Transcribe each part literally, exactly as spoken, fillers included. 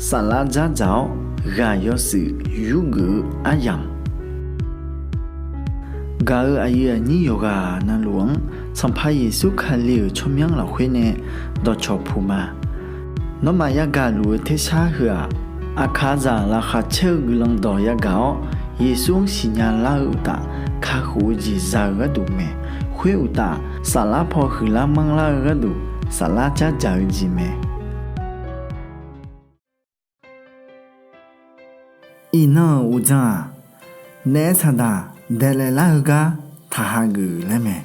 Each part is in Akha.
Saflar dzardzaq-awr ghaq yawshuif yurgeuf-eu aryamq, gaq-euq aqyuif aqnyir yawqghaq navluf-anr Sanqpaq Yeqsur Kali-euq tsawrmyanr lafkhoer nae dawqcawq puq ma. Nawmaf yagaq luf-eu tersar heu-aq, aqkaqzaq laqkhaq caer-eu guiqlanq dawq yagaq-awr, Yeqsur-anr siqnya lar-eu uqtaf, kakhof-eu jeq za-eu gharduq mae. Khoer uqtaf, saflar paw huiqlar manrlar-eu gharduq, saflar dzardzaq-eu jeq mae. Iqnan-euq uqdzan-aq, naef saqdaq daeqlaef lar-eu gar taqha geuf laer mae.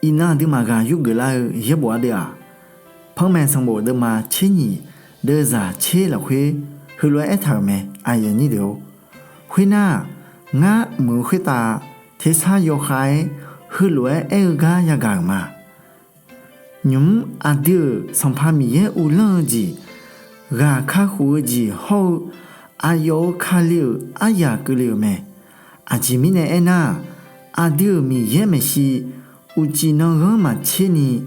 Iqnan aqduimaf ghaq yurgeuf lar-eu yaerbof ardeuv-aq, Panmaeq sanqbof deuvma tser nyiq deuvzaq tser lafkhoer heulof-aer aertaq-euq mae. Khoernar-aq, ngar mq-eu khoertav tersar yawkhav-aer heulof-aer aer-eu gar yagaq-euq ma. Nymq-mr aqdui-euq Sanqpaq Miqyaer uvlanr-eu jeq, ghaq kakhof-eu jeq hawr-eu aqyawf-euq Kali-euq aryaq keuvle-euq mae. Aqjeq mirnae aernar-aq, aqdui-euq Miqyaer maeqshi uqcif nanghanr maqtser ni,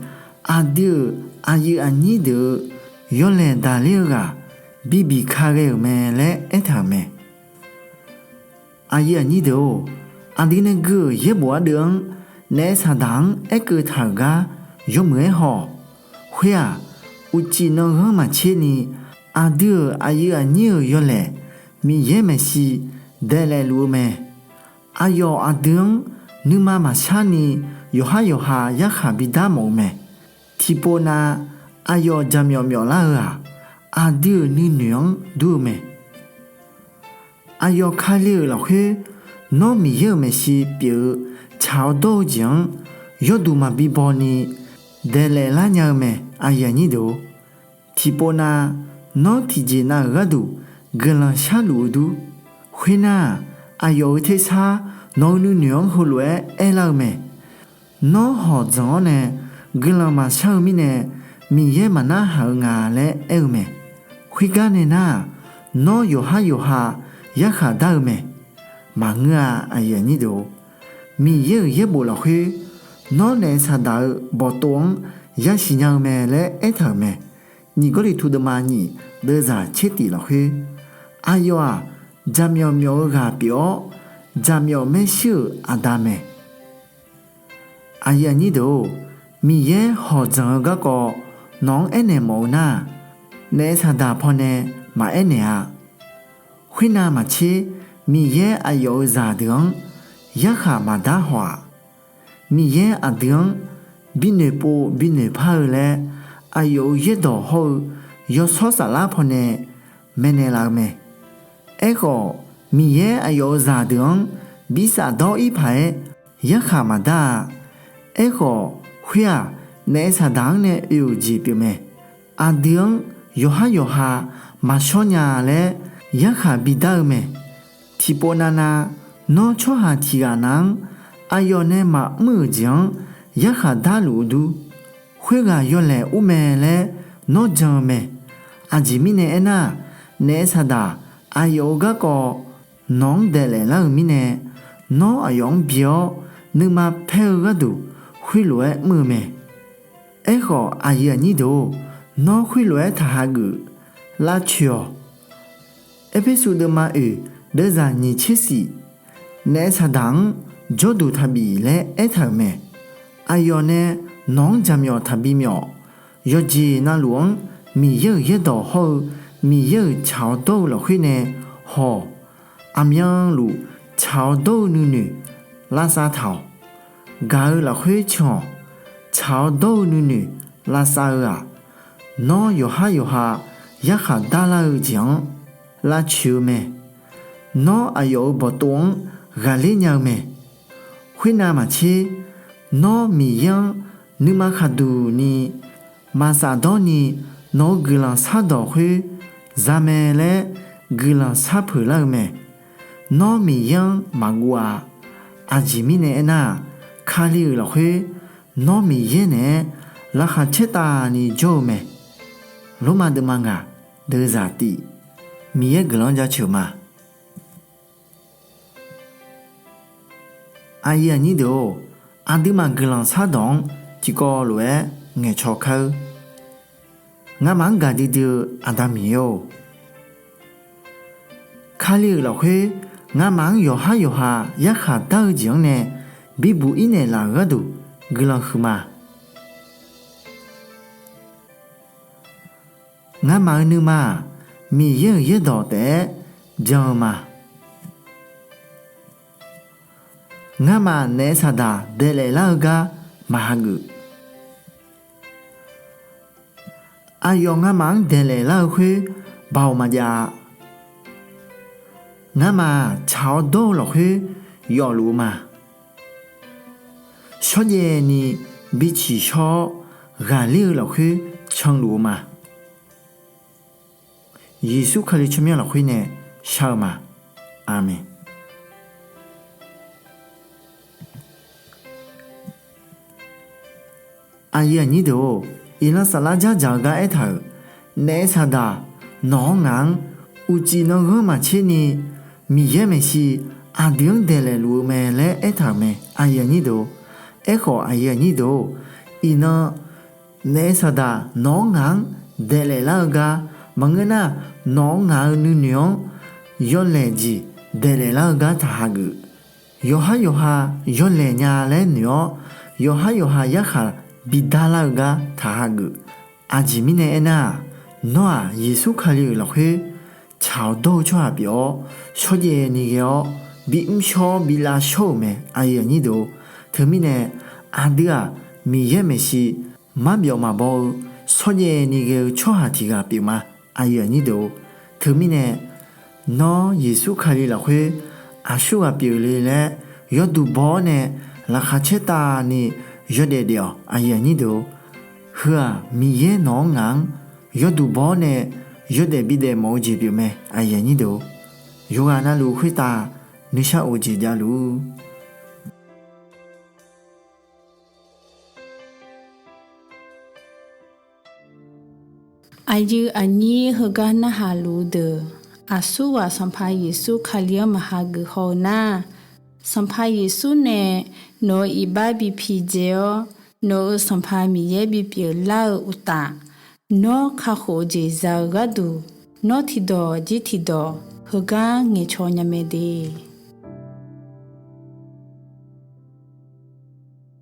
aqdui-euq aqyuif aqnyir deuq-eu yawlaeq daqler-eu ghaq bibiq ka ghae-euq mae laer aertaq-euq mae. Aqyuif aqnyir deuq-or, aqdui nae gui-euq yaerbof ardeuv-anr naef saqdaq-anr aerkeuv taq-euq gar yawmuiq-aer haw-awq. Khoer-aq, uqcif nanghanr maqtser ni, aqdui-euq aqyuif aqnyir-euq yawlaeq Miqyaer maeqshi daeqlaef luf-eu mae. Aqyawf aqdui-anr nuima maqshar ni yawqhar yawqha yarkhaq bidar mawf-eu mae. Tiqpov nav, aqyawf jaqmyawf myawf lar-eu-aq, aqdui-euq nuinoeq-anr dur-eu mae. Aqyawf Kali-euq lafkhoer nawr Miqyaer-euq maeqshi pyeuf-eu tsaq-awr dawr-eu jeq-anr yawduq maqbi baw ni daeqlaef lar nya-eu mae. Tiqpov nav, nawr tiqjeq nav-euq gharduq guiqlanq sharluf-eu dur. Khoernar-aq, aqyawf-euq tersar nawq-eu nuinoeq-anr heulof-aer aerlar-eu mae. Nawr hawq dzanq-awr nae guiqlanq maqshar-eu mirnae, Miqyaer maqnarhaq-eu nga laer aer-eu mae. Khoergar nae nar-aq, nawr yawqhar yawqha yarkhaq dar-eu mae. Maqngeur-a. Miqyaer-euq yaerbof lafkhoer nawr naef saqdaq-eu bawqtov-anr yasiq nya-eu mae laer aertaq-euq mae. Nyiq Gawrliqtu deuvma nyiq deuvzaq tser tif lafkhoer, aqyawf-aq, jaqmyawf myawf-eu ghaq pyeuf-awr, jaqmyawf maershuir-euq Aqda mae. Miqyaer hawq dzanq-eu garkawv nawq-anr aernaeq mawf-eu nar-aq, naef saqdaq pawnae maqaer naeq-a. Khoernav maqtser, Miqyaer aqyawf-euq zaqdeuq-anr yarkhaq maqdar haw-aq, Miqyaer aqdui-anr binoeq pov binoeq par-eu laer aqyawf-euq yaerdawq hawr-eu yawshawr saflar pawnae maeqnaeq laf-eu mae. Aerkhawf, Miqyaer aqyawf-euq zaqdeuq-anr bi shafdawr-ir paq-aer yarkhaq maqdar-a. Aerkhawf, khoer-aq, naef saqdaq-anr nae oe-euq jeq pyeufmae. Aqdui-anr yawqhar yawqha maqshawr nya laer yarkhaq bidar-eu mae. Tiqpov navnav, nawr tsawrhaq tiqghaq nav-anr aqyawf nae maqmr-euq jeq-anr yarkhaq darluf-eu dur. Khoerghaq yawlaeq urmae laer nawr jan-eu mae. Aqjeq mirnae aernar-aq, naef saqdaq aqyawf-euq garkawv nawq-anr daeqlaef lar-euq mirnae, nawr aqyawf-anr bi-awr nuima paer-eu gharduq khoerlof-aer mr-eu mae. Aerkhawf, aqyuif aqnyir deuq-or, nawr khoerlof-aer taqha geuf. Lavcoeq-awq. Erpersu deuvma oeq deuvzaq nyiq tser shif, naef saqdaq-anr jawrduq taqbif laer aertaq-euq mae. Aqyawf nae nawq-anr jaqmyawf taqbi myawf. Yawqjeq navluf-anr Miqyaer-euq yaerdawq hawr-eu Miqyaer-euq tsaq-awr dawr-eu lafkhoer nae haw-awq. Aqmyanluf tsaq-awr dawr-eu nuinoeq lavsav taq-awq. Gaq-eu lafkhoer can-awq. Tsaq-awr dawr-eu nuinoeq lavsav-eu-aq, nawr yawqhar yawqha yarkhaq darlar-eu jeq-anr lavcoeq-eu mae. Nawr aqyawf-euq bawqtov-anr ghaqler nya-eu mae. Khoernav maqtser, nawr Miqyaer-anr nuima khaqduq ni maqsaf dawr ni, nawq-eu guiqlanq shardawq khoer zamae laer guiqlanq sharpeuq lar-eu mae. Nawr Miqyaer-anr maqguv-a. Aqjeq mirnae aernar-aq, Kali-euq lafkhoer nawr Miqyaer naeq-aer laqkhaq caertavni jawr-eu mae. Lormav deuvma ngaq deuvzaq tif. Miqyaer guiqlanq-anr jaceuq ma. Aqyuif aqnyir deuq-or, aqduimaf guiqlanq shardawq-anr tiqkawv lof-aer ngaeqcaw kar-eur. Ngamaf-anr gaqdui dui-eu Aqda Miqyaer-or, Kali-euq lafkhoer ngamaf-anr yawqhar yawqha yarkhaq dar-eu jeq-anr nae bibuq-ir naeqlaf-euq gharduq guiqlanq huiqma. Ngamaf-eu nuima-aq, Miqyaer-euq yaerdawq taef-aer byan-eu ma. Ngamaf naef saqdaq daeqlaef lar-eu gar maq hageuf. Aqyawf ngamaf-anr daeqlaef lar-eu khoer baoq maqjav-a. Ngamaf-aq, tsaq-awr dawr-eu lafkhoer yawfluf-eu ma. Shawrjaev ni bi tsiqshawr-awr ghaqler-eu lafkhoer canluf-eu ma. Yeqsur Kali tsawrmyanr lafkhoer nae shar-eu ma. Aqmeq. Aqyuif aqnyir deuq-or, iqnan saflar dzardzaq-eu gar aertaq-euq, naef saqdaq nawq-anr ngaq-anr uqcif nan ghanr maqtser ni Miqyaer maeqshi aqdui-anr daeqlaef luf-eu mae laer aertaq-euq mae. Aerkhawf, aqyuif aqnyir deuq-or, iqnan naef saqdaq nawq-anr ngaq-anr daeqlaef lar-eu gar maqngeur nar, nawq-anr ngaq-euq nuinoeq-anr yawlaeq jeq daeqlaef lar-eu gar taq hageuf. Yawqhar yawqha yawlaeq nya laer noeq-awr, yawqhar yawqha yarkhaq bidar lar-eu gar taq hageuf. Aqjeq mirnae aernar-aq, nawr-aq Yeqsur Kali-euq lafkhoer tsaq-awr dawr-eu tsawrhaq pyeuf-awr, shawrjaev ni ghae-awr bi mrshawr bi lavshawr-euq mae. Teumirnae aqdui-aq Miqyaer maeqshi marbyawf maqbaw-eu shawrjaev ni ghae-eu tsawrhaq tiq ghaq pyeufma. Teumirnae nawr Yeqsur Kali lafkhoer aqsurghaq pyeufle laer yawduq baw-awr nae laqkhaq caertavni yawdaef daef-awq. Heu-aq Miqyaer nawq-anr ngaq-anr yawduq baw-awr nae yawdaef bidaef mawf-eu jeq pyeufmae. Yawqghaq navluf khoertav nuishar of-eu jeq javluf-ur. Aqyuif aqnyir heugar narhaq luf-eu deuq, aqsurghaq Sanqpaq Yeqsur Kali-anr maqha geuf haw-eu nar, Sanqpaq Yeqsur nae nawq-euq iqbax bi pidzae-awr, nawq-euq Sanqpaq Miqyaer bipyeuf lar-eu uqtaf, nawr kakhof-eu jeq za-eu gharduq, nawr tiqdawq jir tiqdawq heugar ngaeqcaw nya mae de.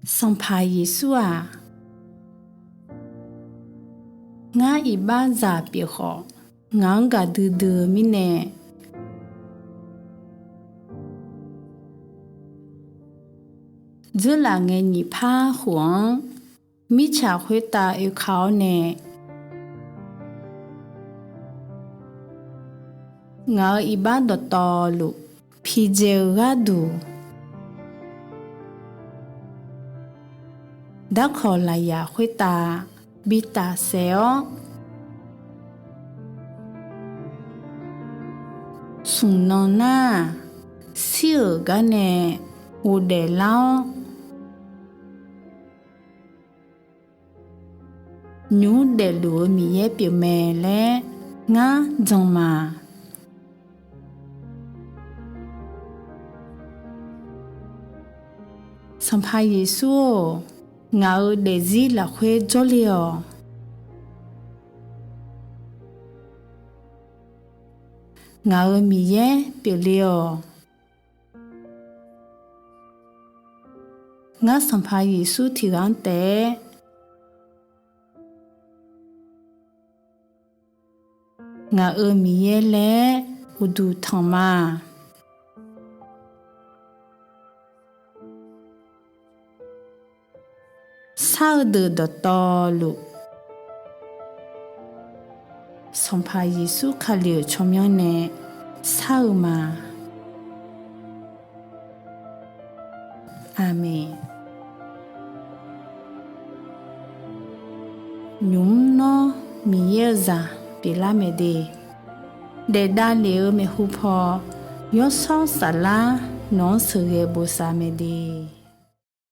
Sanqpaq Yeqsur-aq, ngar iqbaxzaq pyeuf khawf, ngaq-anr gaqdui dui-eu mirnae, dzeurlaf ngae nyiq par khof-anr mirtsaq khoertav oeka-awr nae, ngaq-euq iqbax dawqtawvluf pidzae-eu gharduq, darkawq lafyaq khoertav bi tafsaef-awr, smq nan nar-aq, shir-euq gar nae ghofdaef lar-awr, nymr daefluf-eu Miqyaer pyeufmae laer ngar jan ma. Sanqpaq Yeqsur-or, ngaq-euq daefzir lafkhoer jawrle-awq. Ngaq-euq Miqyaer pyeufle-awq. Ngar Sanqpaq Yeqsur tiq ghaq-anr taef-aer ngaq-euq Miqyaer laer uqduq tanq ma. Shar-eu deuq dawqtawvluf, Sanqpaq Yeqsur Kali-euq tsawrmyanr nae shar-eu ma. Aqmeq. Nymq mr nawr Miqyaer-eu zaq pyeuflar mae de. Daef davlef-eu maeqhu paw, Yawshawr Saflar nawq-anr sheuqghae bosav mae de.